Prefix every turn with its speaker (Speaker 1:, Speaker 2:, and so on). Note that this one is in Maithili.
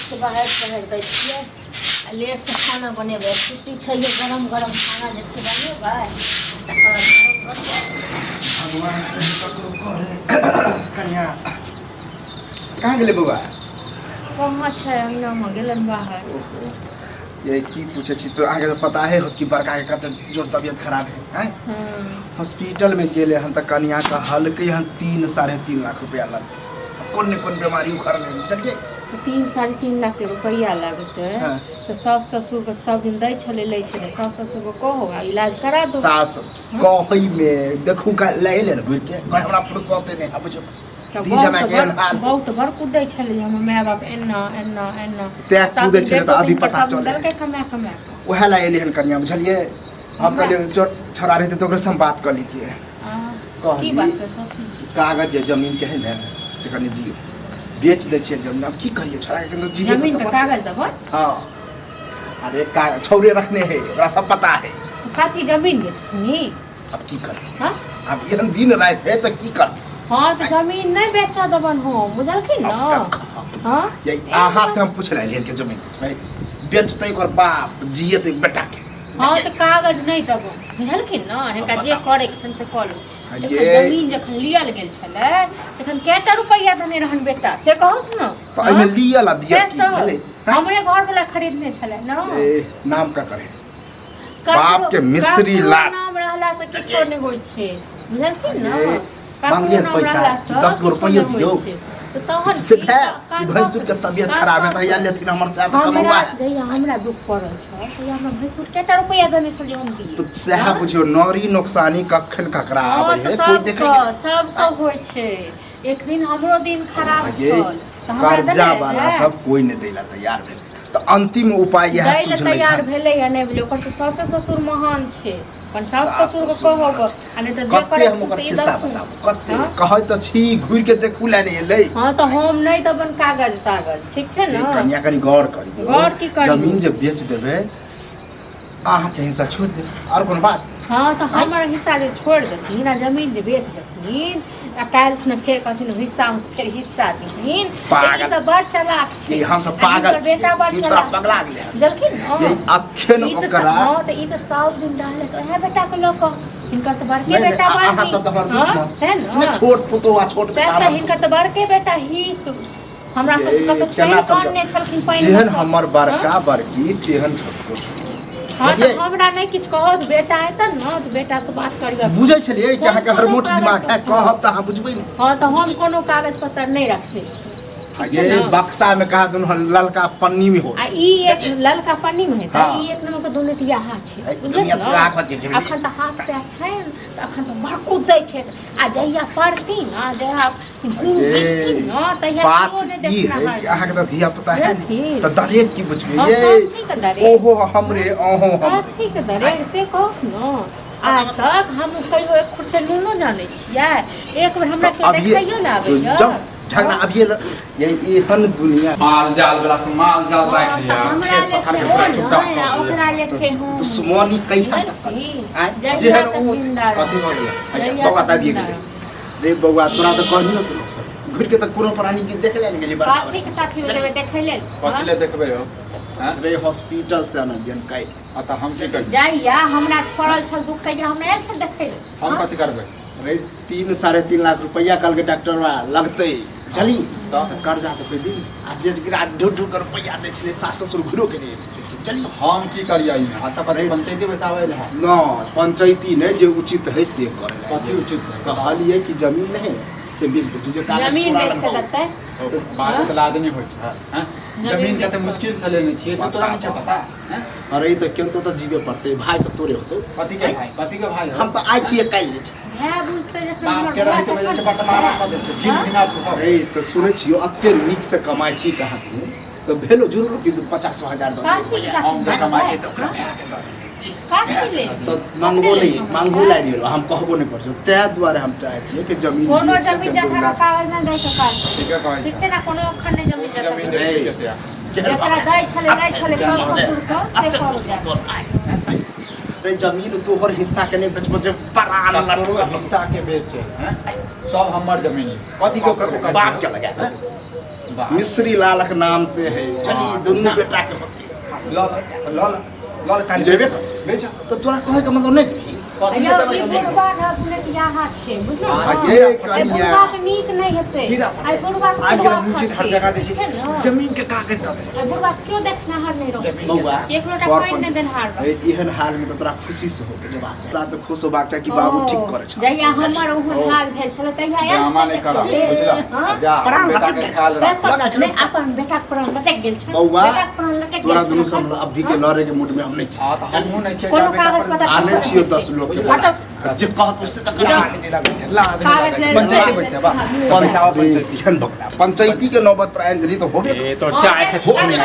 Speaker 1: नीकसँ बहारि सोहारि दै छियै आ लेटसँ खाना बनेबै। छुट्टी छै, ये गरम गरम खाना जे छै बनेबै तकर बाद गरम गरम।
Speaker 2: भगवान कहीं ककरो करे। कन्या कहाँ गेलै बौआ?
Speaker 1: कहाँ छै, अङ्गनामे गेलन बाहर।
Speaker 2: ओहो, ये की पूछे छी तो अहाँके तऽ पता है होत कि बड़का के कते जोर तबियत खराब है आँय? हॉस्पिटल में गेले हन तऽ कनिया कहलकै हन 3-3.5 लाख रुपया लगतै। कोन ने कोन बीमारी उखड़ल है, बुझलियै?
Speaker 1: तऽ 3-3.5 लाख जे रुपैआ लगतै तऽ सास ससुरके सब दिन दै छलै, लै छलै। सास ससुरके कहो आ इलाज करा दो।
Speaker 2: सास कहै में देखू का ले एलै ने घुरि के कहे हमरा फुर्सते नहि आबै छौ।
Speaker 1: तऽ
Speaker 2: दी
Speaker 1: बहुत
Speaker 2: जमा के एहन
Speaker 1: बड़
Speaker 2: हाल।
Speaker 1: बहुत बड़ कुदै छलै हमर माय बाप एना एना एना।
Speaker 2: तें
Speaker 1: सब
Speaker 2: कुदै
Speaker 1: दिन
Speaker 2: छलै तऽ
Speaker 1: बेटो
Speaker 2: अभी
Speaker 1: तिनकर
Speaker 2: पता
Speaker 1: सब दिन
Speaker 2: चलै।
Speaker 1: देलकै कमा कमा कऽ।
Speaker 2: उएह लए एलै हन कनिया, बुझलियै? हम कहलियै जो छोड़ा रहतै तऽ ओकरे से हम बात कऽ लैतियै।
Speaker 1: की
Speaker 2: कहली
Speaker 1: बात करतथिन?
Speaker 2: कागज जे जमीन के है ने से कनि दियौ, बेच दै छियै जमीन। आब की करियै, छोड़ा के केना जीवे?
Speaker 1: जमीन के कागज देबो?
Speaker 2: हाँ, अरे का छौरे रखने है, ओकरा सब पता है।
Speaker 1: तऽ कथी जमीन बेचथिन?
Speaker 2: अब की करबै?
Speaker 1: हाँ?
Speaker 2: अब एहन दिन राति है तऽ की करबै?
Speaker 1: हाँ, तऽ जमीन नहि बेचऽ देबन हम, बुझलखिन ने? हाँ।
Speaker 2: ये अहाँ से हम पूछ रहे के जमीन बेचबै, बेचतै ओकर बाप जियतै बेटा के।
Speaker 1: हाँ, तऽ कागज नहि देबो, बुझलखिन ने? हिनका जे करैके छनि से कऽ लू। जखन जमीन जखन लियल गेल छलै तखन कएटा रुपैआ देने रहन बेटा, से कहू ने।
Speaker 2: तऽ एहिमे लियल आ दियल
Speaker 1: से
Speaker 2: की
Speaker 1: तऽ
Speaker 2: भेलै?
Speaker 1: हमरे घर वाला खरीदने छलै ने।
Speaker 2: ए, नाम ककर है? बाप के मिश्री
Speaker 1: ककरो
Speaker 2: लाल।
Speaker 1: नाम रहला से किछो नहि होइ छै, बुझलखिन ने?
Speaker 2: ए,
Speaker 1: ककरो
Speaker 2: मांगलियनि
Speaker 1: नाम
Speaker 2: पैसा,
Speaker 1: रहला से
Speaker 2: 10 गो
Speaker 1: किछो
Speaker 2: रुपैयो
Speaker 1: नहि होइ
Speaker 2: दियौ।
Speaker 1: छै। तऽ तहन
Speaker 2: से
Speaker 1: की?
Speaker 2: भए कि भैंसुर के तबियत खराब है तऽ हैया लेथिन हमर साथ
Speaker 1: हमरा
Speaker 2: कमौआ है।
Speaker 1: जहिया हमरा दुख पड़ल छल तहिया हमरा भैंसुर कएटा रुपैआ देने छल जे हम दियै?
Speaker 2: तऽ सएह
Speaker 1: हँ?
Speaker 2: बुझियौ, नरी नोकसानी कखन ककरा
Speaker 1: हँ,
Speaker 2: आबै
Speaker 1: तऽ
Speaker 2: है कोइ देखै
Speaker 1: सबके सबके होइ छै। एक दिन हमरो दिन खराब
Speaker 2: ये
Speaker 1: छल तऽ हमरा
Speaker 2: कर्जा
Speaker 1: देने
Speaker 2: वाला
Speaker 1: रहै।
Speaker 2: सब कोइ नहि दै ला तैयार भेल तऽ अंतिम उपाय इएह
Speaker 1: दै लए
Speaker 2: सुझलै
Speaker 1: तैयार
Speaker 2: हन।
Speaker 1: भेलै या नहि भेलै, ओकर तऽ सासो ससुर महान छै। अपन सास
Speaker 2: सास
Speaker 1: ससुर के
Speaker 2: ससुर
Speaker 1: कहब
Speaker 2: महान।
Speaker 1: आ नहि तऽ जे
Speaker 2: कते
Speaker 1: करै
Speaker 2: हम
Speaker 1: छै
Speaker 2: ओकर
Speaker 1: से ई
Speaker 2: खिस्सा
Speaker 1: देखू।
Speaker 2: बताबू कते?
Speaker 1: हँ?
Speaker 2: कहै तऽ छी, घुरि के देखू लए नहि एलै।
Speaker 1: हँ, तऽ हम नहि देबनि कागज तागज, ठीक छै ने?
Speaker 2: कनिया कनि गौर करियौ।
Speaker 1: गौर की करियौ?
Speaker 2: जमीन जे बेच देबै, अहाँके हिस्सा छोड़ि देब, आओर कोनो बात?
Speaker 1: हँ, तऽ हमर हिस्सा जे छोड़ि देथिन आ जमीन जे बेच देथिन आ काल्हि खुना फेर कहथिन हिस्सामे फेर हिस्सा देथिन, तऽ
Speaker 2: पागल।
Speaker 1: ई सब बड़ चलाक छै।
Speaker 2: ई हमसब
Speaker 1: आ
Speaker 2: पागल
Speaker 1: हिनकर बेटा
Speaker 2: छियै।
Speaker 1: बड़
Speaker 2: ई छोड़ा
Speaker 1: चलाक
Speaker 2: पगला
Speaker 1: छै।
Speaker 2: गेलै हन।
Speaker 1: बुझलखिन ने?
Speaker 2: ये अखन
Speaker 1: ई तऽ
Speaker 2: ओकरा
Speaker 1: हँ, तऽ ई तऽ 100 दिन रहलै तऽ उएह बेटाके लऽ कऽ, हिनकर तऽ बड़के
Speaker 2: नहि, नहि,
Speaker 1: बेटा बड़
Speaker 2: अहाँ
Speaker 1: नीक।
Speaker 2: सब तऽ हमर
Speaker 1: हँ,
Speaker 2: दुश्मन।
Speaker 1: है ने?
Speaker 2: नहि, छोट पुतोह आ छोट
Speaker 1: सएह
Speaker 2: बेटा
Speaker 1: तऽ
Speaker 2: हमर।
Speaker 1: हिनकर तऽ बड़के बेटा हित हमरा
Speaker 2: ये
Speaker 1: सबके कतौ
Speaker 2: केना
Speaker 1: छोड़ि
Speaker 2: समझ
Speaker 1: कऽ अनने छलखिन पानि
Speaker 2: जेहन हमर बड़का बड़की तेहन छोटको छोटकी।
Speaker 1: हँ, तऽ
Speaker 2: बुझलियै?
Speaker 1: हमरा नहि किछु कहत, बेटा हेतन ने तऽ बेटासँ बात करियौ।
Speaker 2: बुझै छलियै कि अहाँके
Speaker 1: कोनो
Speaker 2: हरमोट
Speaker 1: कागज
Speaker 2: दिमाग है,
Speaker 1: पत्तर।
Speaker 2: कहब तऽ अहाँ बुझबै ने।
Speaker 1: हँ, तऽ हम कोनो कागज पत्तर नहि रखने छी,
Speaker 2: आ
Speaker 1: ठीक छै
Speaker 2: ये
Speaker 1: ने?
Speaker 2: बक्सा में कहा दुनू ललका पन्नी में हो।
Speaker 1: आ ई एक ललका पन्नी मे हेतै।
Speaker 2: हाँ।
Speaker 1: ई एक नंबर के दुनितियाहा छै,
Speaker 2: ऐ,
Speaker 1: बुझलियै
Speaker 2: दुनिया
Speaker 1: ने?
Speaker 2: तोरा कथी के?
Speaker 1: अखन तऽ हाथ पैर छनि तऽ अखन तऽ बड़ कुदै छै आ जहिया पड़ती ने, जहिया
Speaker 2: ए,
Speaker 1: ने, तहिया
Speaker 2: बात
Speaker 1: केओ नहि
Speaker 2: ई है
Speaker 1: देखना।
Speaker 2: कि अहाँके तऽ धिया पुता है ने
Speaker 1: बुझलखिन?
Speaker 2: तऽ दरेक की बुझबै?
Speaker 1: हँ,
Speaker 2: ये
Speaker 1: कथी के दरेक?
Speaker 2: ओहो हमरे, अहो हमरे।
Speaker 1: कथी के दरेक से कहू ने? आज तक हम कहियो एक खुर्चा नूनो जानै छियै? एक बेर हमरा केओ
Speaker 2: अभिये
Speaker 1: देखैयो ने आबैया?
Speaker 2: जब झगड़ा अभिये ये एहन दुनिया
Speaker 3: माल जाल वाला से माल जाल राखि लिअ।
Speaker 1: हमरा
Speaker 3: खेत पथार
Speaker 1: लेखे
Speaker 3: के पूरा
Speaker 1: ओ
Speaker 3: चुपचाप
Speaker 1: नहि
Speaker 3: कऽ
Speaker 1: आ
Speaker 3: लिअ।
Speaker 1: ओकरा लेखे हम।
Speaker 2: दुश्मनी कहिया तक?
Speaker 1: बुझलखिन?
Speaker 2: आँय?
Speaker 1: जहिया
Speaker 2: जेहन
Speaker 1: तक
Speaker 2: उ
Speaker 1: जिंदा
Speaker 3: कथी
Speaker 1: रहब।
Speaker 3: भऽ गेलै?
Speaker 2: अच्छा,
Speaker 1: जहिया
Speaker 2: बौआ
Speaker 1: तक
Speaker 2: तऽ आबिये
Speaker 1: जिंदा
Speaker 2: गेलै।
Speaker 1: रहब।
Speaker 2: रे बौआ, तोरा तऽ कहलियौ तऽ लोक सब घुरि के तऽ कोनो प्राणी के देखले नहि गेली बड़का।
Speaker 1: कथी के साथी में जेबै देखै लेल?
Speaker 3: कथी लए देखबै हो? आँय?
Speaker 2: रे, हॉस्पिटल से अनलियन काल्हि।
Speaker 3: आ तऽ हम की करियै?
Speaker 1: जहिया हमरा पड़ल छल दुख तहिया हमरा आयल छल देखै लेल?
Speaker 3: हम कथी करबै?
Speaker 2: रे, 3-3.5 लाख रुपैआ कहलकै डॉक्टर बा लगतै, बुझली?
Speaker 3: तऽ?
Speaker 2: तऽ कर्जा तऽ कोइ दिन आ जे गिरा ढूढ़ ढूढ़ के रुपैआ दै छलै सास ससुर, घुरो के नहि एलै, बुझली?
Speaker 3: हम की करियै एहिमे? आ तऽ कथी पंचायती बैसाबै लए?
Speaker 2: न, पंचायती नहि, जे उचित है से करे।
Speaker 3: कथी उचित है?
Speaker 2: कहलियै कि जमीन नहि से बेच दे जे कागज
Speaker 1: जमीन
Speaker 2: तोरा
Speaker 1: बेच
Speaker 2: लग
Speaker 1: के
Speaker 2: हौ।
Speaker 1: देतै?
Speaker 3: बात लादनी होइ छै, हैं? जमीन
Speaker 1: जमीन
Speaker 3: कते
Speaker 1: बेच कऽ।
Speaker 3: मुश्किल से लेने छियै से तोरा नहि छै पता, हैं?
Speaker 2: अरे, तऽ केहन तऽ जीवे पड़तै, भाय तऽ तोरे होतौ।
Speaker 3: कथी के भाय? कथी के भाय?
Speaker 2: हम तऽ आइ छियै, काल्हि नहि छी।
Speaker 1: भाय बुझतै जखन
Speaker 3: बाप
Speaker 1: हमर
Speaker 3: के
Speaker 1: भाय
Speaker 3: रहैत में जे छै
Speaker 1: तखन।
Speaker 3: बटमारा कऽ देतै, घिन
Speaker 1: हाँ?
Speaker 3: घिना छौ।
Speaker 2: अरे, तऽ सुनै छियौ, एते नीक से कमाइ छी तऽ अहाँ दुनू तऽ भेलो जरूर कि 50 हजार दऽ
Speaker 1: कथी के
Speaker 2: देबै।
Speaker 1: साथी
Speaker 3: हम जे कमाइ छियै तऽ ओकरा
Speaker 1: हाँ?
Speaker 3: भाय के दऽ देबै।
Speaker 1: कथी लेल?
Speaker 2: तऽ मांगबो नहि, मांगबो लागि गेलो, हम कहबो नहि करै छियौ। ताहि दुआरे हम चाहै छियै कि जमीन
Speaker 1: कोनो
Speaker 2: बेच कऽ
Speaker 1: जमीन
Speaker 2: केहन
Speaker 1: जथा के
Speaker 2: इलाज
Speaker 1: कागज नहि दै के काज।
Speaker 3: ठीके कहै
Speaker 1: ठीक
Speaker 3: छै।
Speaker 1: छै ने? कोनो अखन नहि जमीन जथा
Speaker 3: जमीन
Speaker 1: के।
Speaker 3: देखी कते आ।
Speaker 1: जकरा दै छलै, लै छलै सब ससुर के, से करू जा।
Speaker 2: रे, जमीन तोहर हिस्सा के नहि बेचबो जे परान
Speaker 3: तोरो हिस्सा के बेचे, हैं? सब हमर जमीन है। कथी के ओकर
Speaker 2: बाप के लगा दे। मिश्री लालक नाम से है चली दुनू बेटा के होती
Speaker 3: ल ल ल ल
Speaker 2: लेबे
Speaker 3: बेच
Speaker 2: तो तोरा कहे के मतलब नहीं देबही।
Speaker 3: कथी
Speaker 1: यौ,
Speaker 3: के
Speaker 1: ई
Speaker 3: दबै
Speaker 1: बुढ़बा रघुनतियाहा छै, बुझलहुँ
Speaker 2: आ
Speaker 1: ने?
Speaker 2: ये
Speaker 1: एहि
Speaker 2: कनिया
Speaker 1: बुढ़बाके नीक नहि हेतै।
Speaker 3: हीरा।
Speaker 1: एहि बुढ़बाके
Speaker 3: आज
Speaker 1: बुढ़बा
Speaker 3: मुंशी हर
Speaker 1: खतै।
Speaker 3: जगह दै
Speaker 1: छै
Speaker 3: छै
Speaker 1: ने?
Speaker 3: जमीन के कागज दऽ दे
Speaker 1: एहि बुढ़बाके केओ देखनिहार नहि रहतै।
Speaker 3: जमीन
Speaker 2: बौआ
Speaker 1: एक लोटा
Speaker 2: तोर
Speaker 1: पानि नहि देनिहार रहतै।
Speaker 2: एहन हाल में तो तोरा खुशी से होके जबाक चाही। तोरा तो खुश होबाक चाही कि बाबू ठीक करे छ।
Speaker 1: जहिया हमर ओहन हाल भेल छलै तहिया आयल
Speaker 3: ड्रामा
Speaker 1: छलै
Speaker 3: नहि करब
Speaker 1: देखै।
Speaker 3: बुझला
Speaker 1: हाँ?
Speaker 3: जा
Speaker 2: प्राण
Speaker 3: बेटा के
Speaker 2: लटक
Speaker 3: ख्याल राख
Speaker 1: तब
Speaker 2: लगा छलै।
Speaker 1: नहि, अपन बेटाक प्राण लटकि गेल छै।
Speaker 2: बौआ,
Speaker 1: बेटाक प्राण लटकि
Speaker 2: तोरा
Speaker 1: गेल
Speaker 2: दुनू
Speaker 1: छलै।
Speaker 2: सब अभी के लड़े के मूड में हम नहीं छी।
Speaker 3: हां तऽ हमहूँ नहि छियै
Speaker 1: कोनो
Speaker 3: जा बेटा
Speaker 1: कागज
Speaker 3: पर
Speaker 1: पत्र
Speaker 2: आने छियो 10 लोग के
Speaker 1: हटो।
Speaker 2: जे कहत उससे तो करा।
Speaker 3: लाज नहि लागै छै लाज नहि
Speaker 1: कागज
Speaker 3: लागै
Speaker 1: ले
Speaker 3: छै।
Speaker 1: लो।
Speaker 3: पंचायती बैसे बा पंचायती
Speaker 2: पंचायती के नौबत पर आइन देली तो होबे
Speaker 3: ए तो चाय से
Speaker 2: होबे।